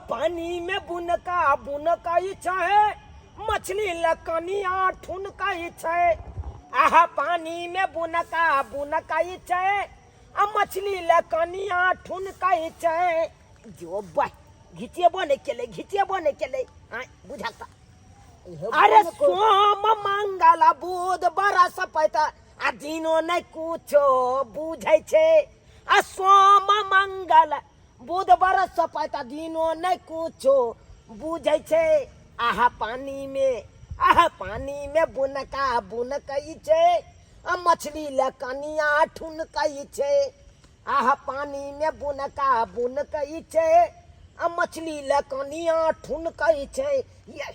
पानी में बुनका बुनकै छै, मछली लकनिया ठुनकै छै। आहा पानी में बुनका बुनकै छै आ मछली लकनिया ठुनकै छै। जो बा घिचेबो नहि केलै, घिचेबो नहि केलै। आँय बुझल तऽ। अरे सोम मंगल बुध बरसपैत आ दिनो नहि कुछो बुझै छै। आ सोम मंगल बुध बरसपैत आ दिनो नहि कुछो बुझै छै। आहा पानी में, आहा पानी में बुनका बुनकै छै आ मछली लए कनिया ठुनकै छै। आहा पानी में बुनका बुनकै छै आ मछली लए कनिया ठुनकै छै। ये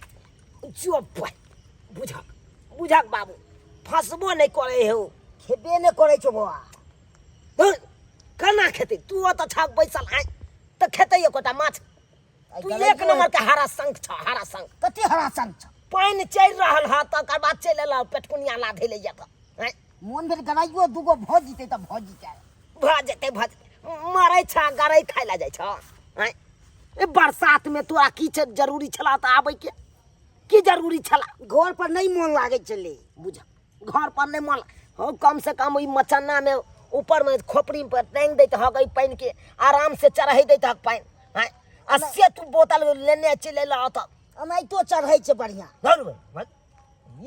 जो बुझक बुझक बाबू, फंसबो नहि करे हो, खेबे नहि करै छौ बौआ। धुर, केना खेतै? तू ओतऽ छक बैसल आइ तऽ खेतै एकोटा माछ? तू एक नंबर के हरा शंख छ, हरा शंख। कथी हरा शंख छ? पानि चलि रहल ह तकर बाद चलि एलऽ पेटकुनिया लाधै लए तऽ आँय। मोन भेल गराइयो दूगो भऽ जेतै तऽ भऽ जेतै। भऽ जेतै, भऽ जेतै। मरै छ गरै खाइ लए जाइ छ आँय। ए बरसात में तोरा की छै जरूरी छला तऽ आबै के की जरूरी छला? घर पर नहीं मोन लागै छलै। बुझ, घर पर नहीं मोन हो, कम से कम ई मचन्ना में ऊपर में खोपड़ी पर टांग दैत हक ई पानि के, आराम से चढ़ै दैत हक पानि। आँय, आ से तू बोतल लेने चलि अयलह ओतऽ। एनाहितो चढ़ै छै बढ़िआँ। धुर बे, धुर।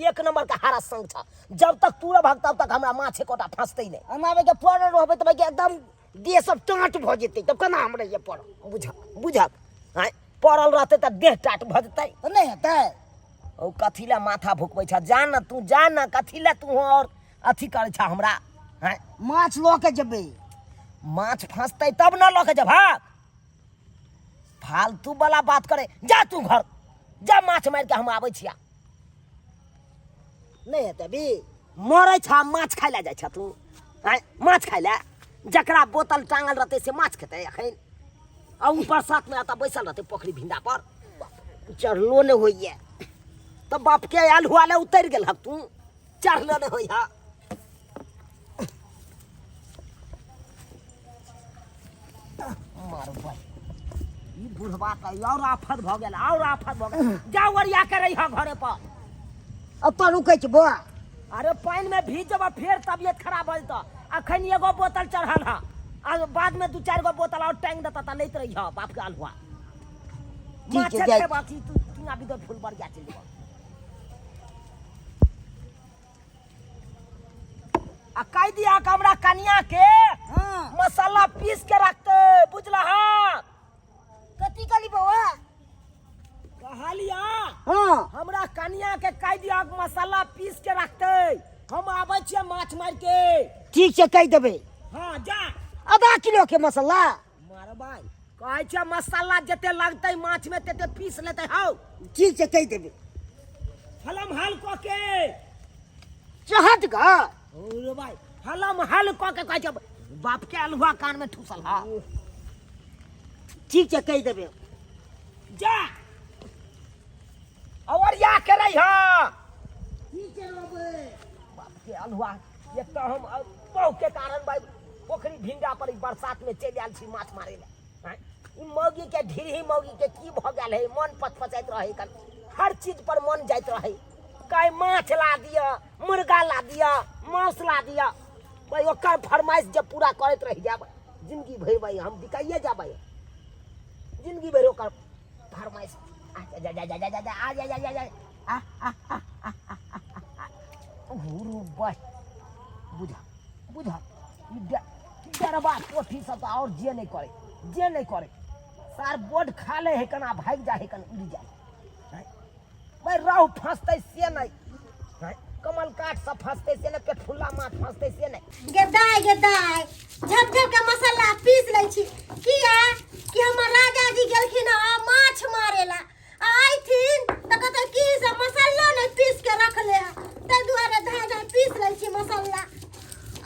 एक नंबर के हरा संग छ, जब तक तू रहबहक तब तक हमरा माछ एकोटा फंसतै नहि। हम आबै के पड़ल रहबै तऽ भाई एकदम देह सब टाँट भऽ जेतै, तब केना हम रहियै पड़ल? बुझ, बुझक। आँय, पड़ल रहतै तऽ देह टाट भऽ जेतै। तऽ नहि हेतै? ओ कथी लए माथा भुकबै छ? जा न तू, जा न, कथी लए तू और अथी करै छ हमरा? आँय, माछ लऽ के जेबै। माछ फंसतै तब न लऽ के जेबहक? फालतू वाला बात करे। जा तू घर जा, माछ मारि के हम आबै छिया। नहि हेतै अभी? मरै छ माछ खाइ लए जाइ छ तू? आँय, माछ खाइ लए? जकरा बोतल टांगल रहतै से माछ खेतै एखन? आ ऊ बरसात में एतऽ बैसल रहतै पोखरि भिंडा पर? चढ़लो नहि होइए। तऽ बाप के आयल हुआ ले उतरि गेल हक तू, चढ़लो नहि होइए। मारबै ई बुढ़वा के और आफत भऽ गेल, और आफत भऽ गेल। जा ओरिया के रही घरे पर। एतऽ रुकै छै बौआ। अरे पानि में भीज जेबऽ फेर तबियत खराब भऽ जेतऽ। अखन एगो बोतल चढ़ल हँ आ बाद में दू चारि गो बोतल और टांगि देतऽ तऽ लैत रही बाप के अलहुआ। ठीक छै, माछे जाइ। खेबऽ कि तू टीना बिदो फूल बढ़िया चलि जेबऽ। आ कहि दिया कि हमरा कनिया के मसाला पीस के रखते, बुझला? कथी कहली बौआ? कहलिया हाँ। हमरा कनिया के कहि दिया कि मसाला पीस के रखते, हम आबै छियै माछ मार के। ठीक छै, कहि देबै। हाँ जा। आधा किलो के मसाला मारबै कहै छै, मसाला जते लगतै माछ में तते पीस लेतै। हौ ठीक छै, कहि देबै। हलम हल कऽ के चहट ग रे भाई, हलम हल कऽ के कहै छै। बाप के अलहुआ कान में ठूसल। हा ठीक छै, कहि देबै। जा और या के रही। हा ठीक छै, रहबै। बाप के अलहुआ, एक तऽ हम बहु के कारण भाई पोखरी भिंडा पर ई बरसात में चलि आयल छी माछ मारे लए। आँय, ई मौगी के ढिरही मौगी के की भऽ गेल है? मन पचपचाइत रहै कन, हर चीज पर मन जाइत रहै। कहीं माछ ला दिअ, मुर्गा ला दिअ, मांस ला दिअ। भाई ओकर फरमाइश जब पूरा करैत रहि जायब जिंदगी भरि भाई हम बिकाइए जाबै जिंदगी भरि ओकर फरमाइश। आ जा जा जा जा जा जा आ जा जा जा जा आ आ आ आ आ आ हुरु बस। बुझा बुझा, ई डरबा पोठी सब तऽ आओर जे नहि करे, जे नहि करे। सार बोर्ड खा ले है कना भागि जा है कन उड़ि जाए। भाई रहु फंसतै से नहि, कमल काट सब फंसतै से नहि, पेटफुल्ला माछ फंसतै से नहि। गे दाय, गे दाय, झप झप के मसाला पीस लै छी, किया कि हमर राजा जी गेलखिन हँ माछ मारे ला, आ अयथिन तऽ कहतै की से मसालो नहि पीस के रखले हँ, ताहि दुआरे धाय धाय पीस लै छी मसाला।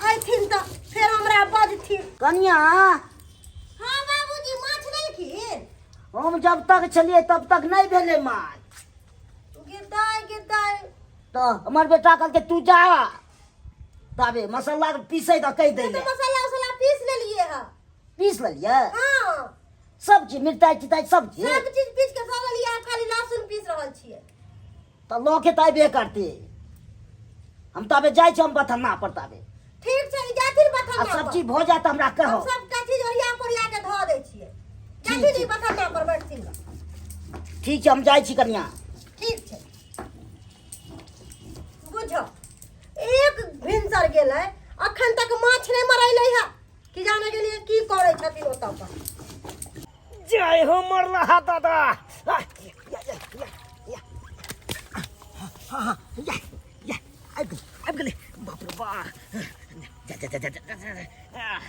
अयथिन तऽ फेर हमरा बजथिन। कनिया। हाँ बाबूजी, माछ लेलखिन? हम जब तक छलियै तब तक नहि भेलै माछ। गे दाय, गे दाय। तऽ हमर बेटा कहलकै तू जा ताबे मसाला पीसै तऽ कहि दै तऽ मसाला उसाला पीस लेलियै हँ। पीस लेलियै? हाँ। सब चीज मिरचाइ तिरचाइ सब चीज। सब चीज पीस के धऽ देलियै, आब खाली लहसुन पीस रहल छियै। तऽ लऽ के तऽ अयबे करतै। हम ताबे जाइ छी, हम बथन्ना पर ताबे। ठीक छै, ई जाथिन आ बथन्ना पर। सब चीज भऽ जायत तऽ हमरा कहब। हम सबटा चीज ओरिया पोरिया के धऽ दै छियै। ठीक जाथिन छै। ई बथन्ना पर बैठथिन। ठीक छै, हम जाइ छी कनिया। ठीक छै। बुझो एक भिनसर गेलै, अखन तक माछ नहि मरैलै है, की जाने गेलियै की करै छथिन ओतऽ पर। जय हो मरलहा दादा। आ, या, या, या, या। हाँ, हाँ, या, या, आबि गेलै, आबि गेलै। बाप रे बा। जा जा जा जा जा, जा, जा। आ,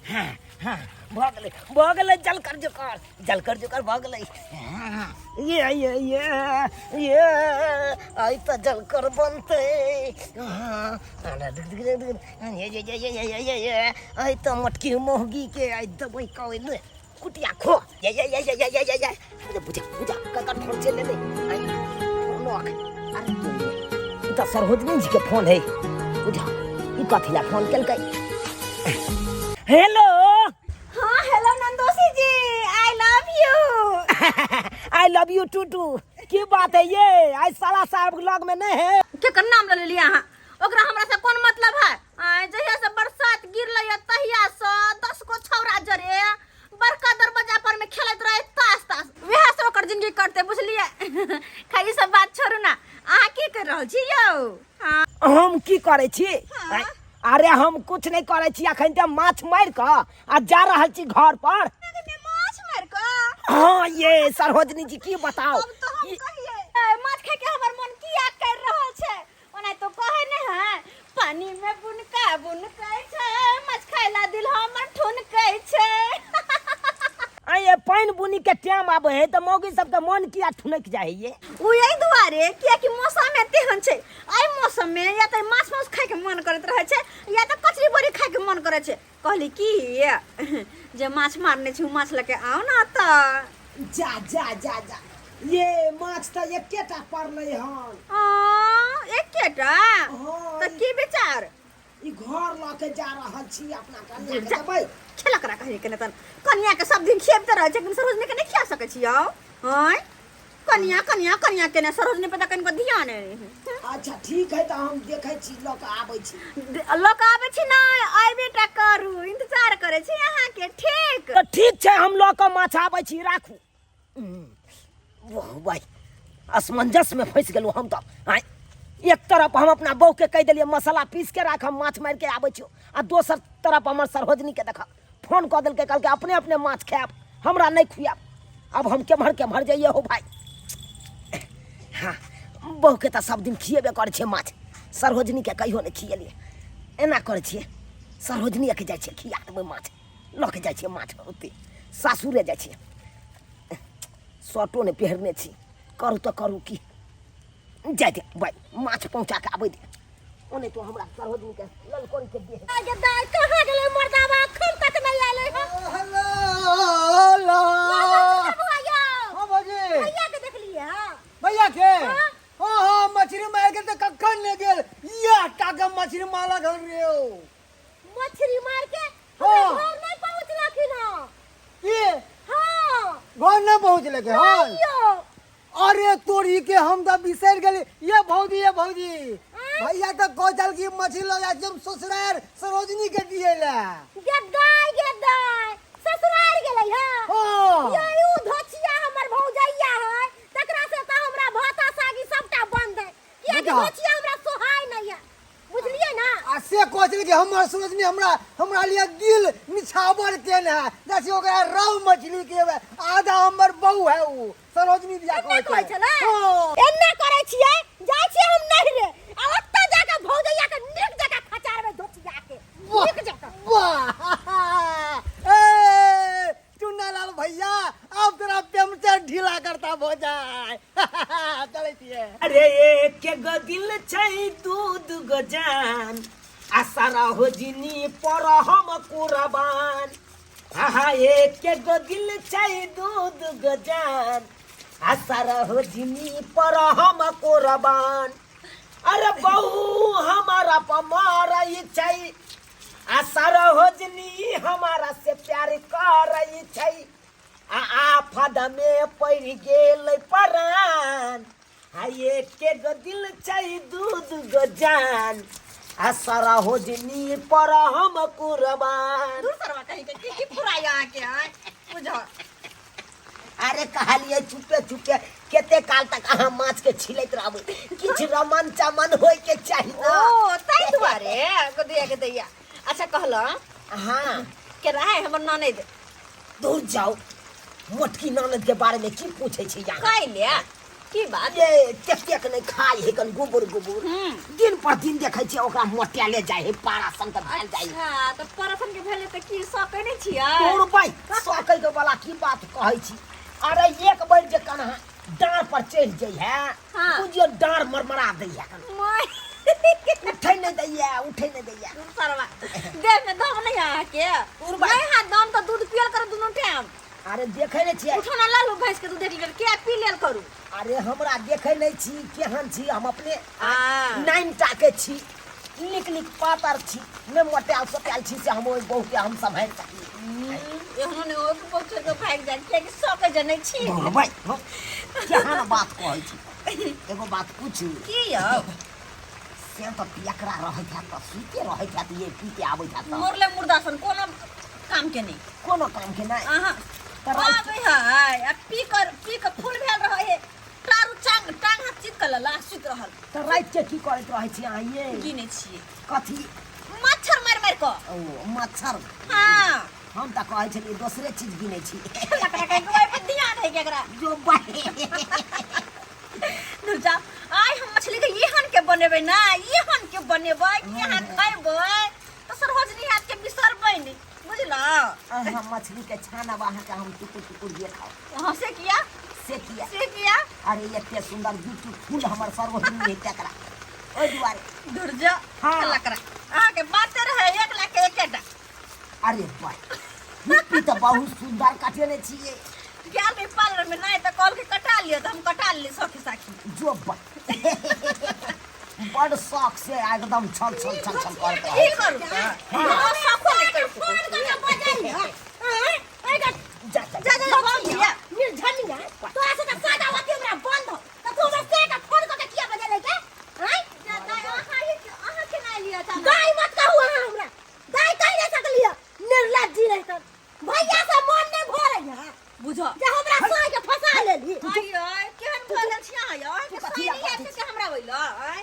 हाँ, हाँ, भऽ गेलै, भऽ गेलै। जलकर जोकर, जलकर जोकर भऽ गेलै। हाँ, ये ये ये ये, आइ तऽ जलकर बनतै। हाँ, ये ये ये ये ये ये ये, आइ तऽ मोटकी मौगी के आइ देबै कऽ ने कुटिया खो। ये ये ये ये ये ये ये ये, अरे बुझा बुझा, ककर फोन चलि एलै? आइ फोन अरे तोरी, ई तऽ सरोजनी जी के फोन है। बुझा, ई कथी ला फोन केलकै? हेलो। हाँ हेलो नंदोसी जी, I love you. I love you too too. की बात है ये, आज साला साहब लग में नहीं है? केकर नाम ले लेलियै अहाँ? ओकरा हमरा से कोन मतलब है? आय, जहिया से बरसात गिरलै है तहिया से 10 गो छौड़ा जरे बड़का दरवाजा पर में खेलैत रहे ताश ताश, वएह से ओकर जिंदगी कटतै, बुझलियै? खैर ई सब बात छोड़ू ना, अहाँ की कर रहल छी यौ? हाँ। हम की करै छी? हाँ। अरे हम कुछ नहीं करै छी, अखन तऽ माछ मारि कऽ आ जा रहल छी घर पर। माछ मारि कऽ? हाँ ये सरोजनी जी, की बताओ। अब तो हम कहिए, ए, माछ खाय के हमर मन किया कर रहल छै? ओना तो कहे ने है, पानी में बुनका बुनकै छै, माछ खाय ला दिल हमर ठुनकै छै। आ ये पानि बुनी के टाइम आबै है तऽ मौगी सबके मन किया ठुनक जाइ है ये? ओ एहि दुआरे कियाकि मौसम तेहन छै, एहि मौसम में या तऽ माछ मांस खाय के मन करैत रहै छै या तऽ कचरी बड़ी खाय के मन करै छै। कहली की जे माछ मारने छी, माछ लऽ के आउ ना तऽ। जा जा जा जा, ये माछ तऽ एकेटा पड़लै हन। आ, एकेटा? हाँ। तऽ की विचार? ई घर लऽ के जा रहल छी, अपना कनिया के देबै। खेलक करा कहिए के तन कनिया के सब दिन खियाबते रहै छै, लेकिन सरोजनी के नहि खिया सकै छी यौ। आँय कनिया कनिया कनिया केने सरोजनी पर तऽ कनिको ध्यान नहि है। अच्छा ठीक है, तऽ हम देखै छी, लऽ के आबै छी। लऽ के आबै छी नहि, अयबे टा करू, इंतजार करै छी अहाँके। ठीक तऽ ठीक छै, हम लऽ के माछ आबै छी, राखू। वाह भाई, असमंजस में फंस गेलहुँ हम तऽ। आँय, एक तरफ हम अपना बहू के कहि देलियै मसाला पीस के राख, हम माछ मारि के आबै छियौ, आ दोसर तरफ हमर सरोजनी के देख फोन कऽ देलकै, कहलकै अपने अपने माछ खायब, हमरा नहि खुआब। अब हम केम्हर केम्हर जइए हो भाई? हाँ, बहू के तऽ सब दिन खिएबे करै छियै माछ, सरोजनी के कहियो नहि खिएलियै। एना करै छियै, सरोजनी के जाइ छियै खिया देबै माछ, लऽ के जाइ छियै माछ, ओते सासुरे जाइ छियै। शर्टो नहि पहिरने छी, करू तऽ करू की, जाय दे भाई, माछ पहुँचा के आबै दे। ओने तो हमरा सरोजनी के ललकोरी के देह। गे दाई, कहाँ गेलै मर्दावा? अखन तक नहि आएलै हन। Hello hello. बौआ यौ। हाँ भौजी। भैया के देखलियै हँ? भैया के? हाँ हाँ, मछली मार के तो कखन ने गेल, यह टाका मछली मारलक हन रे ओ। मछली मार के हमरा हाँ। घर नहीं पहुँचलखिन हँ। की? हाँ। घर नहीं पहुँचलखिन हन? नहीं यौ। अरे तोरी के, हम तो बिसरि गेली। ये भौजी, ये भौजी, भैया तो कहै छल कि मछली लऽ जाइ छी हम ससुरार सरोजनी के दिए ला। गे दाई, गे दाई, ससुरार गेलै हँ? हाँ। ये उ धोछिया हमर भौजैया है, तकरा से तऽ हमरा भाता सागी सबटा बंद है, कियाकि बुझा। धोछिया हमरा सोहाय नहीं है, बुझलियै ना? आ से कहै छलै कि हमर सरोजनी हमरा हमरा लिए दिल निछावर केने है, जैसे ओकरा रहु मछली के आधा हमर बहू है उ सरोजनी दिया। एन्ना कहै कहै छलै। छलै? हाँ। एन्ना करै छियै, जाइ छियै हम नैहरे, आ ओतऽ जाके भौजैया के नीक जकाँ खचारबै, धोछिया के नीक जकाँ। वाह ए चुन्नालाल भैया, अब तोरा पेमचर ढीला करता भो जाए। चलै छियै। अरे एक गो दिल छै दू दू गो जान, आ सारा हो जिनी पर हम कुरबान। आहा, एक गो दिल छै दू दू गो जान, आ सारा हो जिनी पर हम कुरबान। अरे बहू हमारा पमारई छै, आ सरोजनी हमारा से प्यार करै छै आ आफद में पड़ि गेल परान आ एके गो दिल छै दू दू गो जान आ सरोजनी पर हम कुर्बान। दूर सरवा कहीं के की की फुराई अहाँके आय बुझो। अरे कहलिए चुपे चुपे कते काल तक अहाँ माछ के छिलैत रहबै, किछु रमन चमन होय के चाही ना। ओ ताहि दुआरे गोदिया के दैया। अच्छा कहलो हाँ के रहे हमर ननैद? दूर जाओ, मोटकी ननद के बारे में की पूछे छी यहाँ? कैले की बात? ये तेक नहीं खाई है कन गोबर गोबर। दिन पर दिन देखै छियै ओकरा मोटाले जाइ है, पारा सन के भेल जाइ है। अच्छा तऽ पारा सन के भेले तऽ की सकै नहि छियै? तोर भाई सकै के वाला की बात कहै छी। अरे एक बेर जे कन्हा डाँड़ पर चढ़ि जाइ है, हाँ। बुझियौ डाँड़ मरमरा दै है कन। माय। उठै नहि दैया, उठै नहि दैया। सरवा देह में दम नहीं है अहाँके? तोर भाई। नहीं है दम तऽ दूध पियल करू दुनू टाइम। अरे देखै नहि छियै। उठो ना लालू भैंस के दूध 1 लीटर के पी लेल करू। अरे हमरा देखै नहि छी केहन छी हम अपने। आ। 9 टा के छी, निक निक पातर छी, नहि मोटायल सोटायल छी से हम ओहि बहु के हम सम्हारि सकी। एहनो नहि हो कि बहु छोड़ि कऽ भागि जाय, कियाकि सकै जे नहि छी। तोर भाई, हँ, केहन बात कहै छी। एगो बात पूछू? की यौ? से तऽ पियकरा रहैत हैत तऽ सुइते रहैत हैत, ये पी के आबैत हैत तऽ। मरले मुर्दा सन कोनो काम के नहि। कोनो काम के नहि? अहाँ तऽ राति- आबै है आ पी कऽ फूल भेल रहै है, टारू टांग टांग हाथ चित कऽ लला सुति रहल। तऽ राति के की करैत रहै छी अहाँ ये? गिनै छियै। कथी? मच्छर मारि मारि कऽ। ओ मच्छर। हाँ। हम तऽ कहै छलियै दोसरे चीज गिनै छी। लकड़ा के ओहि पर ध्यान है केकरा? जो बाई। दूर जा, आइ हम मछली के एहन के बनेबै ना, एहन के बनेबै कि अहाँ खैबै तऽ सरोजनी हाथ के बिसरबै नहि, बुझलौ? अहाँ मछली के छानब, अहाँके हम टुकुर टुकुर देखाउ। हाँ, से किया? से किया? से किया? अरे एते सुंदर ब्यूटीफुल हमर सरोजनी है तकरा ओहि दुआरे। दूर जा, हाँ। लकड़ा अहाँके बाते रहे 1 लाख के एकेटा। अरे बाई, हिप्पी तऽ बहुत सुंदर कटेने छियै। गेल रही पार्लर में नहीं तऽ कहलकै कटा लिअ, तऽ हम कटा लेली सखी साखी। जो बाई, बड़ शौक से एकदम छल छल छल छल करैत रहै। की करू? हाँ, शौको नहि करि फोन सकै कऽ छी। बजै है। आँय, एहि गे, जा, जा, जा, जा, जा, भौजी। निर्धनिया, तोरा से तऽ सादा होती हमरा बंद हो। तऽ तू हमरा से के फोन कऽ के किया बजेलै के? आँय? जा, जा, अहाँ केना एलियै तऽ? गाय मत कहू अहाँ हमरा। गाय कहि नहि सकलियै। निर्लज्जी रहि तऽ। भैया से मन नहि भरै है। बुझो। जे हमरा साँय के फंसा लेली। आइ आइ, केहन भऽ गेल छी अहाँ यौ? अहाँके तू कथी साँय नहि लए आबि सकै हमरा ओहि लए, आइ।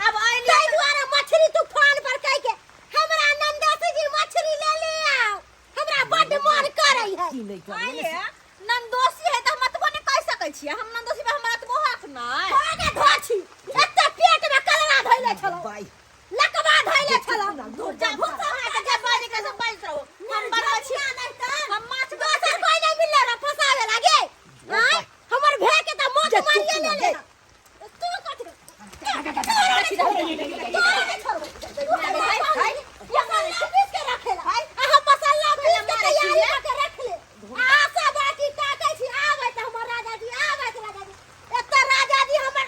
आब अयली ताहि दुआरे मछली तू फोन पर कहि के हमरा नंदोसी जी मछली ले ले आओ, हमरा बड्ड मन करै है। की नहि करै? आइ ये, नंदोसी है तऽ हम एतबो नहि कहि सकै छियै। हम नंदोसी पर हमरा एतबो हक नहि। आगे धोछी, एते पेट में कलरा धैले छलौ। बाई। लकवा धैले छलौ। दूर जा, भूत अहाँके जे बाजै के से बाजैत रहू। हम बनबै छी। हम माछ दोसर कोई नहीं मिलले रह फसावे लागे। आँय, हमर भे के तऽ मौत जे चुप मारिए ना, लेले जे। रह। तू कथी? तोरा नहि छोड़बै। तू हमरा मसाला पीस के रखेला। आ हम मसाला पीस के तैयारी कऽ के रख ले। आशा बाटी ताकै छी, आबै तऽ हमर राजाजी, आबै तऽ राजाजी। एतऽ राजाजी हमर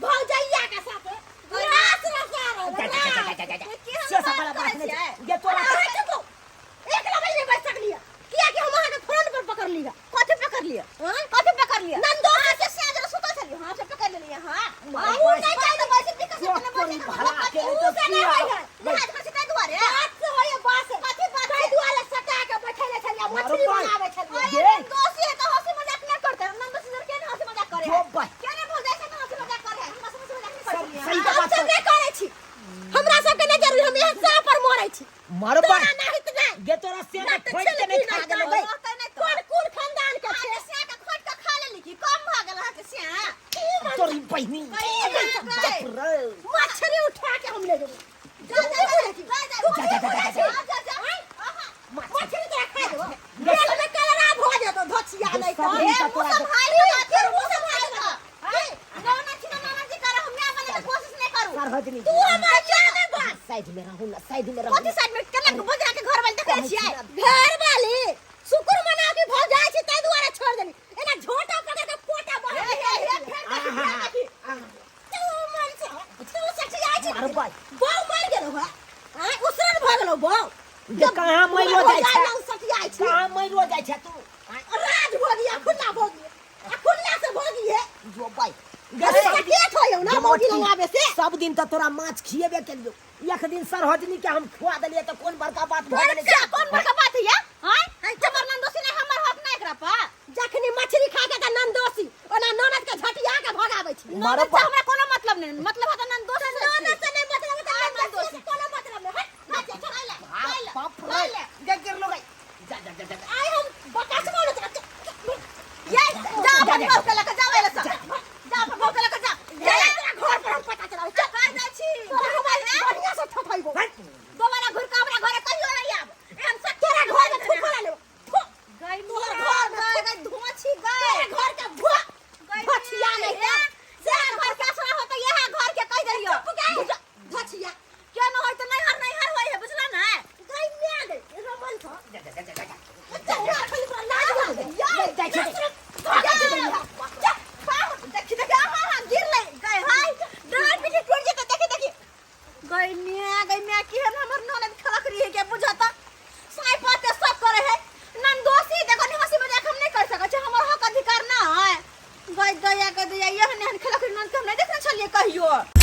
भौजैया के साथे रास रसा रहल, जा, जा, जा, जा, जा, जा। केहन से सब बात वाला बात करै नहि छियै? छै। गे तोरा अहाँ चुप हो। एक लबे नहीं बैठ सकलियै, कियाकि हम अहाँके फोन पर पकड़ लिअ। कथी पकड़ लिअ? आँय? कथी पकड़ लिअ? नन्दो अहाँ के सियाज रह सुतल छलियै, हम से पकड़ लेलियै अहाँ। माय अहूँ बाय। नहि चाहै तऽ बैसि पी कऽ चोट सपने तोरी बैसि कऽ भला कथी के ऊ तऽ से नहि किया? होइ है। लिहाज करै छी ताहि दुआरे। बात से होइए, बात से। कथी बात ताहि से? दुआरे सटा के बैठेले छलियै, मछली माय। बनाबै छलियै। गे। नन्दोसी है तऽ हँसी मजाक नहि करतै। नन्दोसी सर केना हँसी मजाक करै है? जो बाय। केना भौजाइ से हँसी मजाक करै है? हमरा से हँसी मजाक नहि करै छलियै। सही हम बात सब नहि करै छी, हमरा सबके नहि जरूरी, हम एहन साँप पर मरै छी। मरबै। तोरा नाहित नहि। गे तोरा से ना तऽ खोटि के नहि छिलकी खा नहि गेलौ तऽ गे। रहतै नहि तऽ। कोन कुल खानदान के छै? अहाँके सिया के खोटि कऽ खा लेली की? कम भऽ गेल अहाँके सिया? तोरी बहिनी। बाप रे। मछली उठा के हम ले जेबै। जा, जा, जा, जा, जा, जा, जा, जा, जा, जा। जा, जा, जा। मछली तोरा खा देबो, तेल में कलरा भऽ जेतौ, धोछिया नहि तऽ। सब ए, तऽ मुँह तोरा सम्हारि कऽ बात करू, मुँह सम्हारि कऽ। ए, नौना छी ना, नाना जी करऽ, हम माय बनै के कोशिश नहि करू। सरहजनी तू हमर जान बस। साइड में रहू ना, साइड में रहू। कथी साइड में? केना के बजरा के घर वाली देखै छियै? घर वाली शुक्र मना के भौजाई छी ताहि दुआरे छोड़ देली, एना झोटा पकड़ के कोटा बाहर हे, हे, हे, फेर देखी, फेर देखी। तू मन से तू सठियाई छी। मारबै। बौ मर गेलौ है, आँय, उसरन भऽ गेलौ बौ। मौगी लंग आबे से सब दिन तऽ तोरा माछ खिएबे केलियौ, एक दिन सरहजनी के हम खुआ देलियै तऽ कोन बड़का बात भऽ गेलै? बड़का कोन बड़का बात है या? आँय, हमर ननदोसी नहि, हमर हक नहि एकरा पर। जखनी मछली खा के तऽ ननदोसी ओना ननद के झटिया के भगाबै छी। ननद से हमरा कोनो मतलब नहि, मतलब है तऽ ननदोसी से। ननद से नहि मतलब तऽ आय ननदोसी ननदोसी। से कोनो मतलब नहि। हट, हट, चल, चल, बाप बाप रे, गे गिरलो गई, जा जा जा जा। आइ हम बकसबो ने तोरा। ये जा अपन बहू के लऽ के जाओ एले से, जा अपन बहू के लऽ के जा। जा तोरा घर पर हम पता चलाबै। चल। कहाँ जाइ छी? तोरा हम आइ बढ़ियां से ठोकैबो। दोबारा घुर के हमरा घरे कहियो नहि आब। एहन सत्य तोरा घर में थूक वाला लेबो। थूक। गई तोहर घर घर में गई, गई धुआं छी गई। तोरा घर के धुआ धछिया नहीं है। से घर के असरा होता यह घर के कह देलियो। चुप गई धछिया। क्यों न होय त नैहर नैहर होय है, बुझला ना? गई म्या गई रमन छ। जा जा जा जा जा। तोरा खाली तोरा लाज लागै। जाइ छी। देखी देखी, हाँ हाँ, गिर ले गए, हाय डर पीछे टूट जेते। देखी देखी, गई मिया, गई मिया, केहन हमर ननद खलक रही है के बुझता साई पाते सब करे है ननदोसी। देखो नि, हंसी मजाक हम नहीं कर सकै छी, हमर हक अधिकार ना है। गई दया के दया, यह नहन खलक रही ननद के हम नहीं देखने छलिए कहियो।